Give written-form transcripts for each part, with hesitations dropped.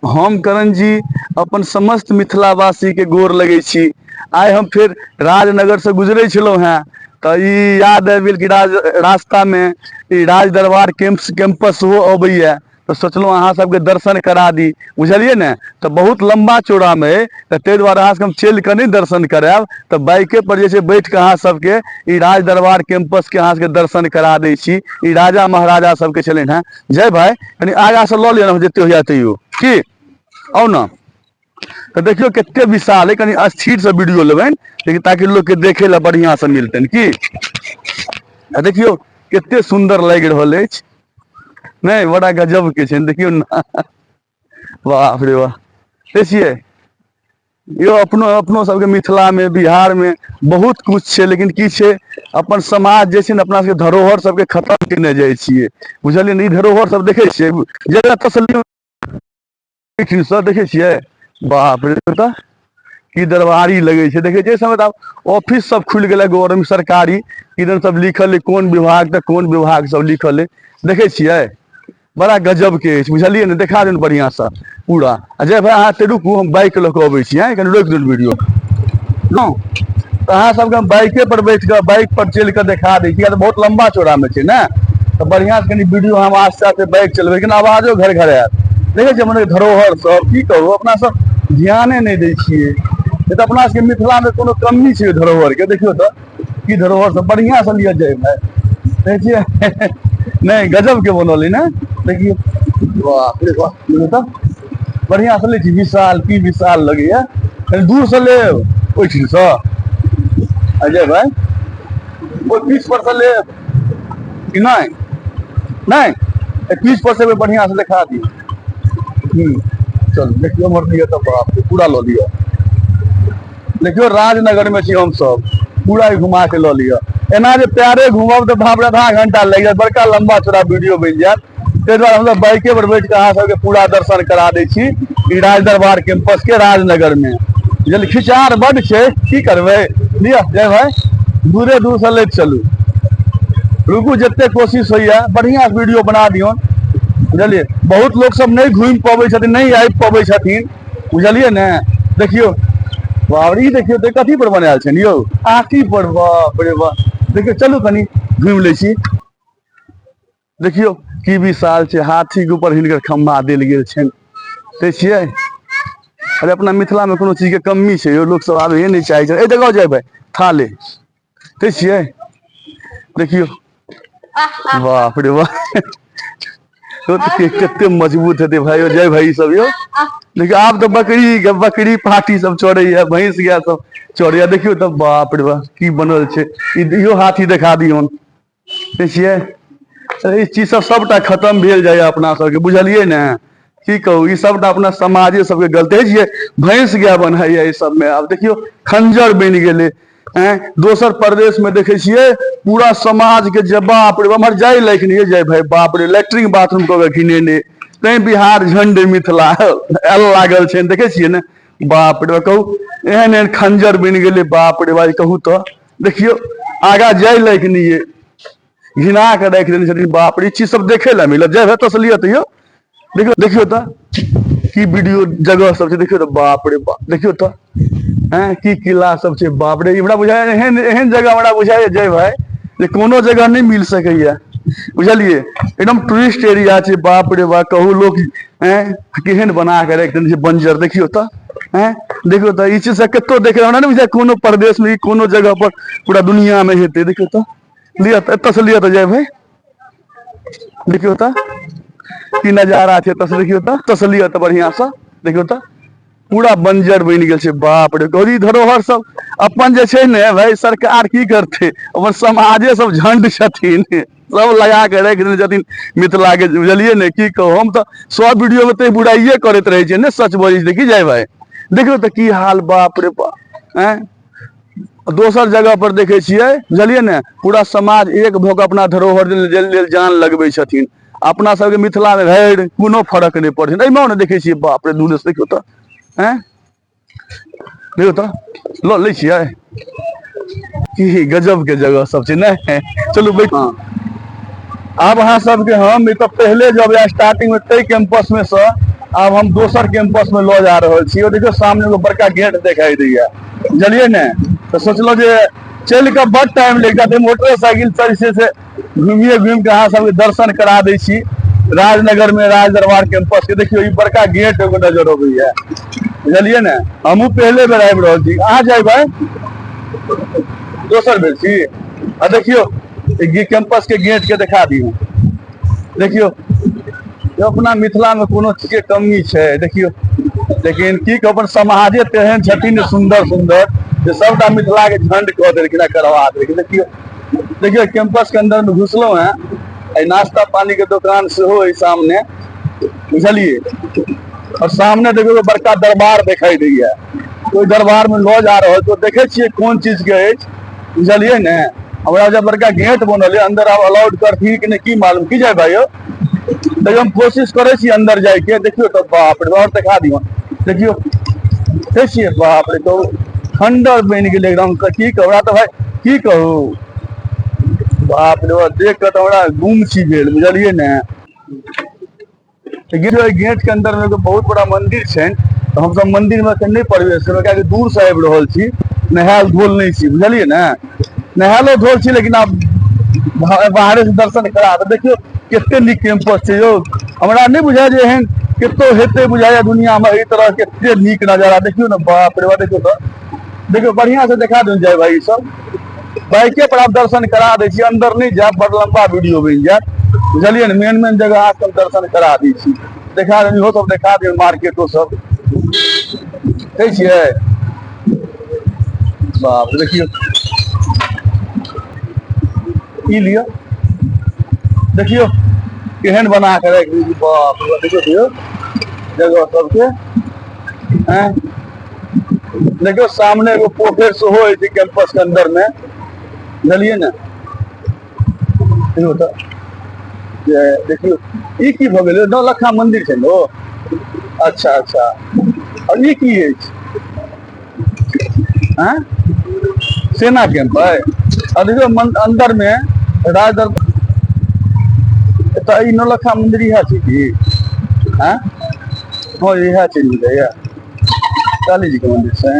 हम करण जी अपन समस्त मिथिलावासीके गोर लगै छी। आइ हम फेर राजनगरसँ गुजरै छलहुँ हेँ तऽ ई याद आबि गेल कि रास्तामे ई राज दरबार कैंपस सेहो अबैए, तऽ सोचलहुँ अहाँ सबके दर्शन करा दी, बुझलियै ने। तऽ बहुत लम्बा चौड़ामे अइ, तऽ ताहि दुआरे अहाँ सबके हम चलि कऽ नहि दर्शन करायब, तऽ बाइके पर जे छै बैठ कऽ अहाँ सबके ई राज दरबार कैंपसके अहाँ सबके दर्शन करा दै छी। ई राजा महाराजा सबके छलनि हेँ। जय भाई, कनि आगाँसँ लऽ लिअ ने, जते होइए तैयो की आउ ने। तऽ देखियौ कते विशाल है, कनि स्थिरसँ वीडियो लेबनि लेकिन, ताकि लोकके देखै लए बढ़िआँसँ मिलतनि की। आ देखियौ कते सुन्दर लागि रहल अछि, नहि बड़ा गजब के छै, देखियौ ने, बाप रे वाह। देखियै यौ, अपनो अपनो सबके मिथिला मे बिहार मे बहुत कुछ छै, लेकिन की छै अपन समाज जे छै ने अपना सबके धरोहर सबके खतम केने जाइ छियै, बुझलियै ने। ई धरोहर सब देखै छियै जकरा तसल्ली से देखै छियै, बाप रे तऽ की दरबारी लगै छै। देखै छियै समय तऽ आब ऑफिस सब खुलि गेलै गवर्नमेंट सरकारी, किदन सब लिखल है, कोन विभाग तऽ कोन विभाग सब लिखल है, देखै छियै बड़ा गजब के अछि, बुझलियै ने। देखा देन बढ़िआँसँ पूरा। आ जय भाई, अहाँ एतऽ रुकू, हम बाइक लऽ कऽ अबै छी। आँय, कनि रोकि देलहुँ वीडियो। हँ, तऽ अहाँ सबके हम बाइके पर बैठ कऽ बाइक पर चलि कऽ देखा दै छी, किया तऽ बहुत लम्बा चौड़ामे छै ने, तऽ बढ़िआँसँ कनि वीडियो हम आस्ते आस्ते बाइक चलबै, लेकिन आवाजो घर घर आयत। देखै छियै हमर धरोहर सब, की कहू, अपना सब ध्याने नहि दै छियै। नहि तऽ अपना सबके मिथिलामे कोनो कमी छै धरोहरके? देखियौ तऽ की धरोहर सब बढ़िआँ से लिअ जाय भाय, देखै छियै नहि, गजब के बनल ने। देखियौ, बाप रे बाप, देखियौ तऽ बढ़िआँ से लै छी। विशाल की विशाल लगैया, कनि दूर से लेब, ओहिठामसँ अजय भाई, ओहि पीस पर से लेब कि नहि? नहि, पीस पर से बढ़िआँ से देखा दियौ। चलू देखियौ, उम्हर लिअ तऽ बाप रे पूरा लऽ लिअ। देखियौ राजनगर में छी हमसब, पूरा घुमा के लऽ लिअ। एना जे पैरे घूमब तऽ बाप रे आधा घंटा लागि जायत, बड़का लंबा चौड़ा वीडियो बनि जायत। ताहि दुआरे हमसब बाइके पर बैठ के अहाँ सबके पूरा दर्शन करा दै छी ई राज दरबार कैंपस के राजनगर में। बुझलियै, खिचार बड छै, की करबै। लिअ जय भाई, दूरे दूर से लैत चलू, रुकू, जते कोशिश होइया बढ़िया वीडियो बना दियौ, बुझलियै। बहुत लोक सब नहि घुमि पबै छथिन, नहि आबि पबै छथिन, बुझलियै ने। देखियौ बाप रे, ई देखियौ तऽ कथी पर बनायल छै यौ, हाथी पर, बाप रे बाप। देखियौ, चलू कनि घुमि लै छी। देखियौ की विशाल छै, हाथी के ऊपर हिनकर खम्भा देल गेल छनि, देखै छियै। अरे अपना मिथिला मे कोनो चीज के कमी छै यौ? लोक सब आबहे नहि चाहै छै एहि जगह। जेबै थाले, देखै छियै, देखियौ, बाप रे बाप, तो कते मजबूत हेतै भाई। जय भाई, ई सब यौ देखियौ, आब तऽ बकरी बकरी पाठी सब चढ़ैया, भैंस गाय सब चढ़ैया। देखियौ तऽ बाप रे बाप, की बनल छै इहो हाथी देखा दियौन। देखै छियै, ई चीज सब सबटा खतम भेल जाइया अपना सबके, बुझलियै ने। की कहू, ई सबटा अपना समाजे सबके गलती छियै। भैंस गाय बन्हैया ई सबमे, आब देखियौ खंजर बनि गेलै। दोसर प्रदेश में देखे छियै पूरा समाज के जे बाप रे, उम्हर जाय लायक नहीं जाय भाई, बाप रे, लैट्रिन बाथरूम कऽ के घिनेने तैं बिहार झंड मिथिला एल लागल छै, देखे छियै ने। बाप रे, कहू एहन एहन खंजर बनि गेलै, बाप रे भाई, कहू तऽ देखियौ आगा जाय लायक नहीं है, घिना के राखि देने छथिन। बाप रे, ई चीज सब देखे लए मिलत। जाय एतऽ से लिअ तऽ यौ, देखियौ, देखियौ तऽ की वीडियो जगह सब छै, देखियौ तऽ बाप रे बाप, देखियौ तऽ हैं की किला सब छै, बाप रे। हमरा बुझाय एहन एहन जगह हमरा बुझाय जय भाई जे कोनो जगह नहि मिल सकैया, बुझलियै। एकदम टूरिस्ट एरिया छै, बाप रे बाप। कहू लोक हैं केहन बना के राखि देने छै बंजर, देखियौ तऽ हैं, देखियौ तऽ ई चीज सब कतौ देखे हमरा नहि बुझाय कोनो प्रदेश में कोनो जगह पर पूरा दुनिया में हेतै। देखियौ तऽ, लिअ तऽ एतऽ से लिअ तऽ जय भाई, देखियौ तऽ की नजारा छै एतऽ से, देखियौ तऽ एतऽ से लिअ तऽ बढ़िआँ से, देखियौ तऽ पूरा बंजर बनि गेल छै, बाप रे। गौरी धरोहर सब अपन जे छै ने भाई, सरकार की करतै, अपन समाजे सब झंड छथिन, सब लगा के राखि देने छथिन मिथिला के, बुझलियै ने। की कहू, हम तऽ सब वीडियो मे तऽ बुराइये करैत रहै छियै ने, सच बजै छी की जाय भाई। देखियौ तऽ की हाल, बाप रे बाप। आँय, दोसर जगह पर देखै छियै, बुझलियै ने, पूरा समाज एक भऽ कऽ अपना धरोहर लेल जान लगबै छथिन। अपना सबके मिथिलामे भरि कोनो फरक नहि पड़ै छै एहिमे ने। देखै छियै, बाप रे, दूर से देखियौ तऽ, आँय देखियौ तऽ, लऽ लै छियै, की गजब के जगह सब छै ने। चलू बैठ। आब अहाँ सबके हम ई तऽ पहिले जब स्टार्टिंग मे ताहि कैंपस मे से आब हम दोसर कैंपस में लऽ जा रहल छी। देखियौ सामने एगो बड़का गेट देखाई दैया, बुझलियै ने? तऽ सोचलहुँ जे चलि कऽ बड टाइम लागि जायत, मोटरसाइकिल से जे छै से घुमिए घुमि कऽ अहाँ सबके दर्शन करा दै छी राजनगर में राज दरबार कैंपस के। देखियौ ई बड़का गेट एगो नजर अबैया, बुझलियै ने? हमहूँ पहिले बेर आबि रहल छी। अहाँ जेबै दोसर बेर छी। आ देखियौ ई कैंपस के गेट के देखा दियौ। देखियौ अपना मिथिला में कोनो चीज के कमी छै? देखियौ, लेकिन की कहू, अपन समाजे तेहन छथिन सुंदर सुंदर जे सबटा मिथिला के झंड कऽ देलखिन आ करवा देलखिन। देखियौ, देखियौ कैंपस के अंदर में घुसलहुँ हैं। एहि नाश्ता पानी के दुकान सेहो अइ सामने, बुझलियै? और सामने देखियौ बड़का दरबार दिखाई दैया। ओहि दरबार में लऽ जा रहल छी, देखै छियै कोन चीज के अछि, बुझलियै ने? हमरा जब बड़का गेट बनल है, अंदर आब अलाउड करथिन कि नहि की मालूम। की जाय भाई, तैयो हम कोशिश करै छी अंदर जाय के। देखियौ तऽ बाप रे, और देखा दियौ। देखियौ, देखै छियै, बाप रे, कहू खंडर बनि गेलै एकदम। की कहू हमरा तऽ भाई, की कहू, बाप रे, देख कऽ तऽ हमरा गुम छी भेल, बुझलियै ने? तऽ गेट, गेट के अंदर में एगो बहुत बड़ा मंदिर छै। तऽ हमसब मंदिर में एखन नहि प्रवेश करब, कियाकि दूर से आबि रहल छी, नहायल धोल नहि छी, बुझलियै ने? नहायलो धोल छी, लेकिन आब बाहरे से दर्शन करा। तऽ देखियौ कते नीक कैंपस छै यौ। हमरा नहि बुझाय जे एहन कतौ हेतै, बुझाइया दुनिया में एहि तरह के एते नीक नजारा। देखियौ ने, बाप रे बाप। देखियौ तऽ देखियौ, बढ़िया से देखा दियौ जय भाई। ई सब बाइके पर आब दर्शन करा दै छी, अंदर नहि जायब, बड़ लंबा वीडियो बनि जायत, बुझलियै ने? मेन मेन जगह अहाँ सब दर्शन करा दै छी। देखा देब, इहो सब देखा देब, मार्केटो सब देखै छियै। बाप रे, देखियौ, ई लिअ, देखियौ केहन बना के राखि दै छी। बाप रे, देखियौ दियौ जगह सबके। हैं, देखियौ सामने एगो पोखरि सेहो अछि कैंपस के अंदर में, बुझलियै ने? देखियौ तऽ जे देखियौ ई की भऽ गेलै? नौलखा मंदिर छै ने ओ? अच्छा अच्छा, और ई की अछि? हैं, सेना कैंप है। आ देखियौ अंदर में राज दरबार। तऽ ई नौलखा मंदिर इएह छै की? हैं, हँ, इएह छै बुझाइया, काली जी के मंदिर छै।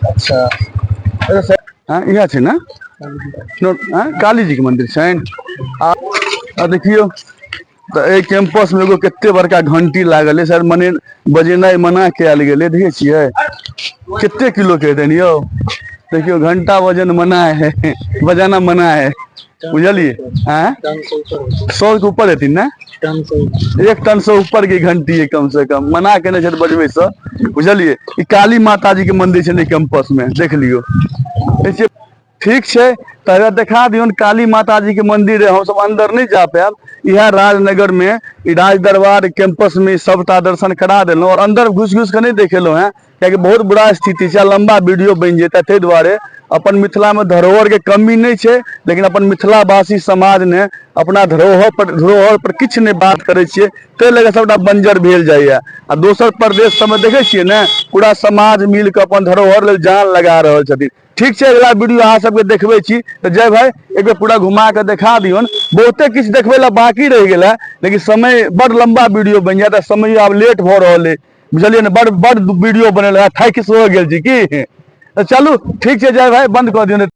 अच्छा, हाँ, इएह छै ने? हाँ, काली जी के मंदिर छै। आ देखियौ तऽ एहि कैंपस में एगो कते बड़का घंटी लागल है। सर, मने बजेनाइ मना कयल गेलै। देखै छियै कते किलो के हेतनि यौ? देखियौ, घंटा वजन मना है, बजाना मना है, बुझलियै? आँय, 100 के ऊपर हेथिन ने? एक टन से ऊपर के घंटी है। कम से कम मना केने छै बजबै से, बुझलियै? ई काली माता जी के मंदिर छै ने कैंपस में, देख लियौ। ठीक छै, तऽ देखा दियौन काली माता जी के मंदिर है। हमसब अंदर नहीं जा पायब। इएह राजनगर में ई राज दरबार कैंपस में सबटा दर्शन करा देलहुँ और अंदर घुस घुस के नहीं देखेलहुँ हैं, कियाकि बहुत बुरा स्थिति छै, लंबा वीडियो बनि जेतै। ताहि दुआरे अपन मिथिला में धरोहर के कमी नहीं छै, लेकिन अपन मिथिलावासी समाज ने अपना धरोहर पर किछु नहि बात करै छियै, ताहि लऽ कऽ सबटा बंजर भेल जाइया। आ दोसर प्रदेश सबमे देखै छियै ने, पूरा समाज मिल कऽ अपन धरोहर लेल जान लगा रहल छथिन। ठीक छै, अगला वीडियो अहाँ सबके देखबै छी। तऽ जय भाई, एक बेर पूरा घुमा कऽ देखा दियौन। बहुते किछु देखबै लए बाकी रहि गेल है, लेकिन समय बड़ लंबा वीडियो बनि जायत आ समय आब लेट भऽ रहल अइ, बुझलियै ने? बड़ बड़ वीडियो बनेल है, थाकि सेहो गेल छी की। तऽ चलू, ठीक छै जय भाई, बंद कऽ दियौ।